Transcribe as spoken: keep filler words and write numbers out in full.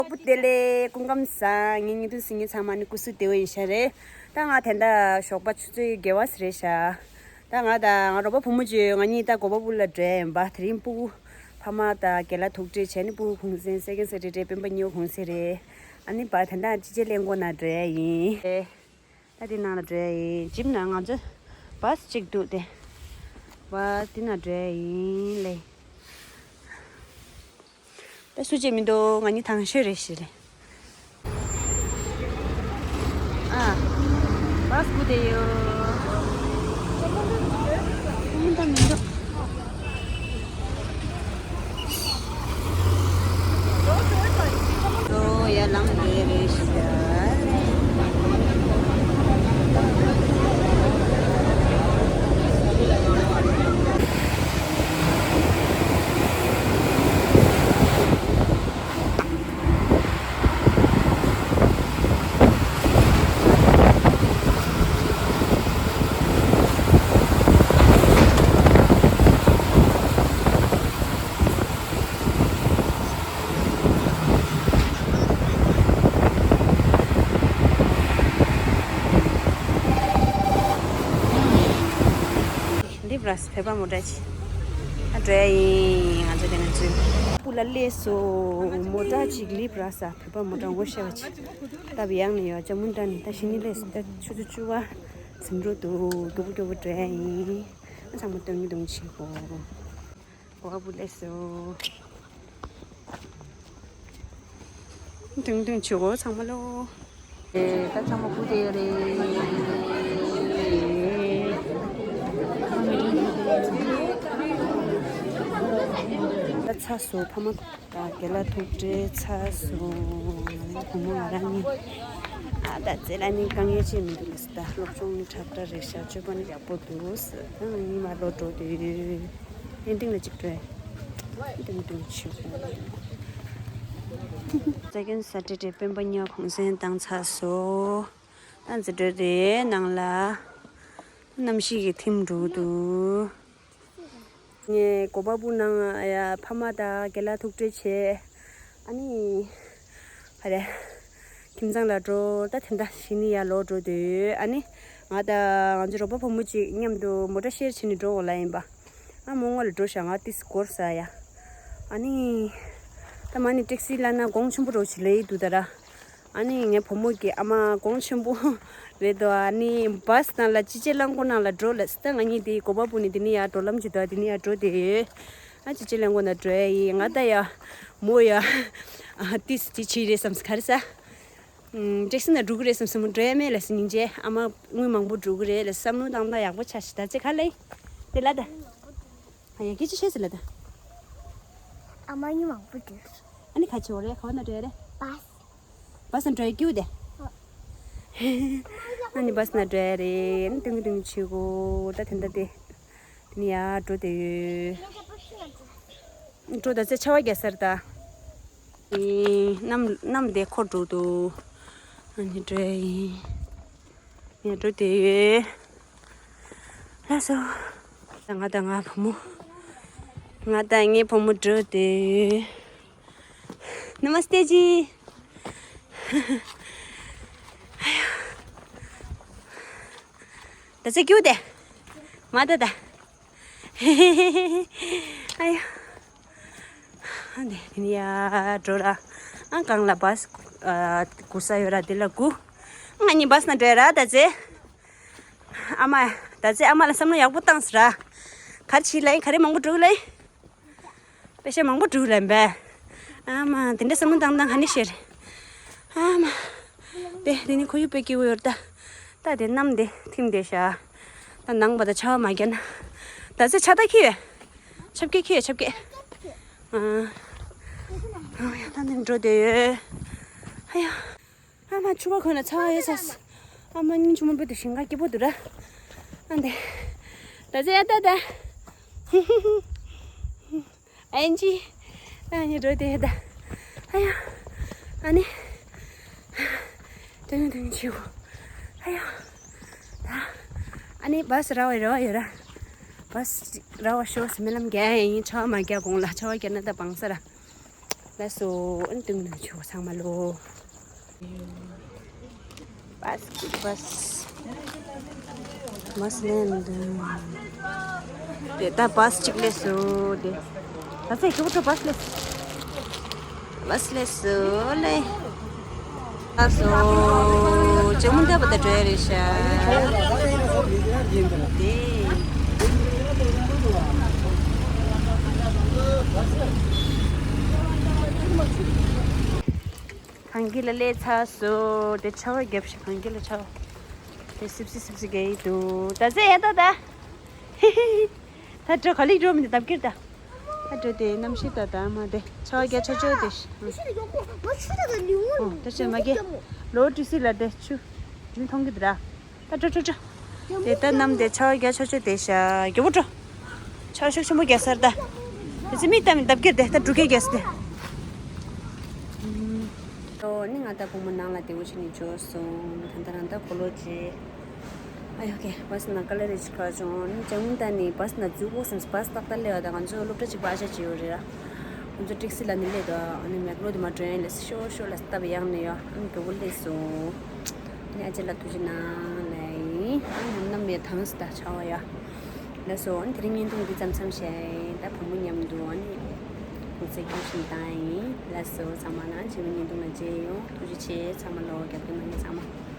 གྲོགས་པོ་བདེ་ལེགས། སྐུ་ཁམས་བཟང་། ངའི་བརྙན་ཐུང་གཟིགས་མཁན་ཚང་མ་ནི་སྐུ་གཟུགས་བདེ་པོ་ཡིན་ཤག་རེད། ད་ང་དེ་འདྲ་ཞོགས་པ་ཆུ་ཚོད་བརྒྱད་པ་ཙམ་རེད་ཤག་ད་ང་དང་ང་རོགས་པ་བུ་མོ་བཅས་ང་གཉིས་ད་གོ་པལ་པུར་ལ་འགྲོ་ཡ་ཡིན་པ། དེ་རིང་སྤུ་གུ་ཕ་མ་དང་རྒན་ལགས་ཐུག་འཕྲད་བྱས་ནས། སྤུ་གུ་གུང་སེང་སེ་ཀན་སེ་ཊར་ཌེ་སྤེན་པ་གཉིས་པ་གུང་སེང་རེད། ཨ་ནི་བར་དེ་འདྲ་ཅི་ཅི་ལེན་གོ་ན་འགྲོ་ཡ་ཡིན། ད་དེ་ནང་ལ་འགྲོ་ཡ་ཡིན། ཇིབ་ནང་ང་ཚོ་བཱས་གཅིག་འདུག་སྟེ། བཱས་དེ་ནང་འགྲོ་ཡ་ཡིན་ལེ། ད་སུ་གཅིག་མི་འདུག་ང་གཉིས་དང་ཤོས་རེད་ཤི་རེད། ཨ། བཱས་སྒུག་བསྡད་ཡོད། ད་མི་འདུག་ལོ་ཡར་ལངས་རེ་རེ་ཞིག་ལིབ་ར་སི་བོད་པ་མོ་ཊ་ཅིག་ཨ་འགྲོ་ཡ་ཡིན། ང་ཚོ་དེ་ནས་ཚུར་སྤུ་ལ་སླེབས་སོང་། མོ་ཊ་ཅིག་ལིབ་ར་སི་བོད་པ་མོ་ཊ་ངོ་ཤེས་པ་ཅིག་ད་བི་ཡང་ནས་ཡོད་ཅག་མུན་ཊ་ནས་ད་ཤི་ནི་སླེབས་སོང་། ད་ཆུ་ཚོད་བཅུ་པ་ཟིན་འགྲོ་འདུག་རྒྱུག་པོ་རྒྱུག་པོ་འགྲོ་ཡ་ཡིན། ཨ་ཚང་མ་སྟོང་ཉིས་སྟོང་ཆེ་གོ་བ་བུ་ལས་སོ། དུང་དུང་ཆུ་བོ་ཚང་མ་ལོ། ཨེ་ད་ཚང་མ་སྐུ་དེ་རེད། ད་ཚ་སོ་ཕ་མ་དང་རྒན་ལགས་ཐུག་འཕྲད་ཚར་སོང་། ང་རང་བུ་མོ་ང་རང་གཉིས། ཨ་ད་རྩེ་ལ་ནི་དཀའ་ངལ་ཅིག་མི་འདུག་ད་སློབ་སྦྱོང་ནི་ཁྲབ་ཁྲ་རེད་ཤག་སྤྱོད་པ་ནི་ཡག་པོ་འདུག་ད་ང་གཉིས་མ་ལོ་འགྲོ་དུས། ཨེན་ཏིང་ལ་གཅིག་སྤྲོད། ཏིང་ཏིང་ཆུ། སེ་ཀན་སེ་ཊར་ཌེ་སྤེན་པ་གཉིས་པ་གུང་སེང་བཏང་ཚར་སོང་། ད་འཛི་སྤྲོད་དེ་ནང་ལ་གནམ་གཤིས་ཀྱི་ཐིམ་འགྲོ་འདུག་ངས་གོ་པལ་པུར་ནང་ཡ་ཕ་མ་དང་རྒན་ལགས་ཐུག་འཕྲད་བྱས། ཨ་ནི། ཧ་རེ། ཁྱིམ་ཚང་ལ་འགྲོ། ད་དེ་འདྲ་ཞིག་ནི་ཡར་ལོག་འགྲོ་དུས། ཨ་ནི། ང་དང་ང་ཚོའི་རོགས་པ་བུ་མོ་གཅིག་མཉམ་དུ་མོ་ཊ་ཤེར་བྱས་ནས་འགྲོ་འོ་ལ་ཡིན་པ། ཨ་མོ་སྔོན་ལ་འགྲོ་ཤག་ང་ཏིས་སྐོར་ས་ཡ། ཨ་ནི། ད་མ་ནི་ཊེག་སི་ལ་ན་གོང་ཆེན་པོ་རོ་ཞིག་ལ་ཡི་འདུག་ད་ར། ཨ་ནི་ངའི་བུ་མོ་གི་ཨ་མ་གོང་ཆེན་པོ་རེད་དོ། ཨ་ནི་བཱས་ནང་ལ་ཅི་ཅི་ལང་ཀོ་ནང་ལ་འགྲོ་ལ་སི་ད་ང་གཉིས་དེ་གོ་པལ་པུར་ནས་དེ་ནི་ཡར་འགྲོ་ལམ་གྱི་དོ་དེ་ནི་ཡར་འགྲོ་དེ། ཨ་ཅི་ཅི་ལེན་གོ་ན་འགྲོ་ཡ་ཡིན། ང་ད་ཡ་མོ་ཡ་ཨ་ཏིས་ཅི་བྱེད་རེད་བསམ་སི་ག་རེ་ས། ཨམ་ཊེག་སི་ན་འགྲོ་གི་རེད་བསམ་སི་མོ་འགྲོ་ཡ་མེད་ལ་སི་སྙིང་རྗེ། ཨ་མ་དངུལ་མང་པོ་འགྲོ་གི་རེད་ལ་བསམ་བློ་བཏང་སྟངས་ཡག་པོ་ཆགས་ཤི། ད་ཅི་ག་ལེ་དེ་ལ་ད་ཨ་ཡ་སྐད་ཆ་བཤད་སི་ལ་ད། ཨ་མ་དངུལ་མང་པོ་འགྲོ། ཨ་ནི་ག་ཆེ་བ་རེད་ག་བ་ན་འགྲོ་ཡ་རེད། བཱས། བཱས་ན་འགྲོ་ཡ་སྐྱིད་དེ། ཨ་ནི་བཱས་ན་འགྲོ་ཡ་རེད། ཨ་ནི་ཏུང་ཏུང་ཆེ་གོ་ད་དེ་འདྲ་དེ། དེ་ནི་ཡར་འགྲོ་དེ་ཡོད། འགྲོ་ད་ཚེ་ཆར་པ་རྒྱག་སར་ད། གནམ་གནམ་དེ་འཁོར་འགྲོ་འདུག་ཨ་ནི་འགྲོ་ཡ་ཡིན། ཡར་འགྲོ་དེ་ཡོད། ལགས་སོ། ད་ང་དང་ང་བུ་མོ། ང་དང་ངའི་བུ་མོ་འགྲོ་དེ་ཡོད། ནམ་སྟེ་ཅི། ད་ཚེ་སྐྱིད་དེ། མ་ད་ད། ཨ་ཡ། ཨ་འདི་ཡ་འགྲོ་ར། ཨ་གང་ལ་བཱས་ཨ་སྒུག་ས་ཡོད་ར་དེ་ལ་སྒུག་ང་གཉིས་བཱས་ན་འགྲོ་ཡ་ར་ད་ཚེ། ཨ་མ། ད་ཚེ་ཨ་མ་ལ་བསམ་བློ་ཡག་པོ་བཏང་ཟེར་ར། ག་རེ་བྱེད་ལ་ཡིན་ག་རེ་མང་པོ་འགྲོ་ལ་ཡིན། པེ་ཤ་མང་པོ་འགྲོ་ལ་ཡིན་པས། ཨ་མ་དེ་འདྲ་བསམ་བློ་བཏང་བཏང་ཧ་ནི་ཤེར། ཨ་མ། དེ་དེ་ནི་ཁོ་ཡུ་པེ་ཀི་བོ་ཡོར་ད། ད་དེ་གནམ་དེ་ཐིམ་དེ་ཤ། ད་ནང་པ་ད་ཆར་པ་མ་རྒྱག་ན། ད་ཚེ་ཆར་ད་ཁི་ཡོད། ཆབ་ཀེ་ཁི་ཡོད་ཆབ་ཀེ། ཨ། ཨ་ཡ་ད་འདི་འགྲོ་དེ་ཡོད། ཨ་ཡ། ཨ་མ་ཆུ་བ་ཁོ་ན་ཚ་བ་ཡོད་ས། ཨ་མ་སྙིང་ཆུང་མ་བུ་དུ་ཞིང་ཁ་སྐྱིད་པོ་འདུག་ར། ཨ་འདི། ད་ཚེ་ཡ་ད་ད། ཨན་ཅི། ཨ་ནི་འགྲོ་དེ་ད། ཨ་ཡ། ཨ་ནི། དོན་དོན་ཆེའོ། ཨ་ཡ། ད། ཨ་ནི་བཱས་ར་བ་ར་བ་ཡོད་ར། བཱས་ར་བ་ཤོ་སི་མེ་ལམ་རྒྱ་ཡིན་ཆ་བ་མ་རྒྱ་གོང་ལ་ཆ་བ་རྒྱ་ན་ད་བང་ས་ར། ལགས་སོ། ཨན་ཏུང་ནང་ཆུ་ཚང་མ་ལོ། བཱས་ཀི་བཱས། མཱས་ལེན་དུ། དེ་ད་བཱས་གཅིག་སླེབས་སོ་དེ། ད་ཚེ་ཁྱོད་ཚོ་བཱས་སླེབས། བཱས་སླེབས་སོ་ལེ། ལགས་སོ། ཇོ་མོ་འདྲ་པོ་ད་འགྲོ་ཡ་རེད་ཤག་དེ། གངས་སྐྱིད་ལ་སླེབས་ཚར་སོང་། དེ་ཆར་པ་བརྒྱབ་ཤག་གངས་སྐྱིད་ལ་ཆར་པ། དེ་སིབ་སིབ་སིབ་སིབ་རྒྱག་གི་འདུག་ད་ཚེ་ཡ་ད་ད། ད་འགྲོ་ག་ལེར་འགྲོ་མི་འདུག་ལྡབ་འགྱུར་ད། ད་འགྲོ་དེ་གནམ་གཤིས་ད་ད་མ་དེ་ཆར་པ་རྒྱག་ཆོག་ཆོག་དེ། ཨོ་ད་ཆེ་མ་རྒྱག་ལོ་ཏི་སི་ལ་དེ་ཆུ་མི་མཐོང་གི་འདུག་ར། ད་འགྲོ་འགྲོ་འགྲོ། དེ་ད་གནམ་དེ་ཆར་པ་རྒྱག་ཆོག་ཆོག་དེ་ཤག་རྒྱལ་པོ་འགྲོ། ཆར་པ་ཤུགས་ཆེན་པོ་རྒྱག་ས་རེད་ད། དེ་ཚེ་མིག་ལྟ་མི་ལྡབ་འགྱུར་དེ་ད་འགྲོ་གི་རྒྱག་ས་དེ། ཨོ་ནི་ང་ད་བུ་མོ་ནང་ལ་དེ་འུ་ཆེ་ནི་འབྱོར་སོང་། ད་ད་རང་ད་གོ་ལོ་རྗེས། ཨ་ཡ་ཀེ་བཱས་ནང་ཀ་ལ་རེ་ཅིག་ཁ་བྱུང་། ནི་ཅང་ད་ནི་བཱས་ནང་འཛུལ་དགོས་བསམ་བཱས་ཏག་ཏག་སླེབས་པ་ད་ང་ཚོ་སློབ་གྲྭ་གཅིག་པ་ཨ་ཅག་ཅིག་ཡོད་རེད་ར། ང་ཚོ་ཊེག་སི་ལ་ནི་སླེབས་དོ། ཨ་ནི་མེག་ལོ་དེ་མ་འགྲོ་ཡན་ལས་ཤོ་ཤོ་ལ་སྟབས་ཡག་ནི་ཡོད། ཨ་ནི་མགྱོགས་པོ་སླེབས་སོང་། ཨ་ནི་ཨ་ཅག་ལ་ཐུགས་རྗེ་གནང་ལ་ཡིན། ཨ་ནི་ནམ་ནམ་ཡོད་དང་སི་ད་ཆ་བ་ཡ། ལགས་སོ། ཨ་ནི་དེ་རིང་བརྙན་ཐུང་འདི་ཙམ་ཙམ་བྱས། ད་བུ་མོ་མཉམ་དུ་ཨ་ནི་གུང་སེང་སྐྱོང་བཞིན་བཏང་ཡིན། ལགས་སོ། ཚང་མ་ལ་རྗེས་མའི་བརྙན་ཐུང་ལ་མཇལ་ཡོང་། ཐུགས་རྗེ་ཆེ། ཚང་མ་ལོ་རྒྱབ་སྐྱོར་གནང་མཁན་ཚང་མ།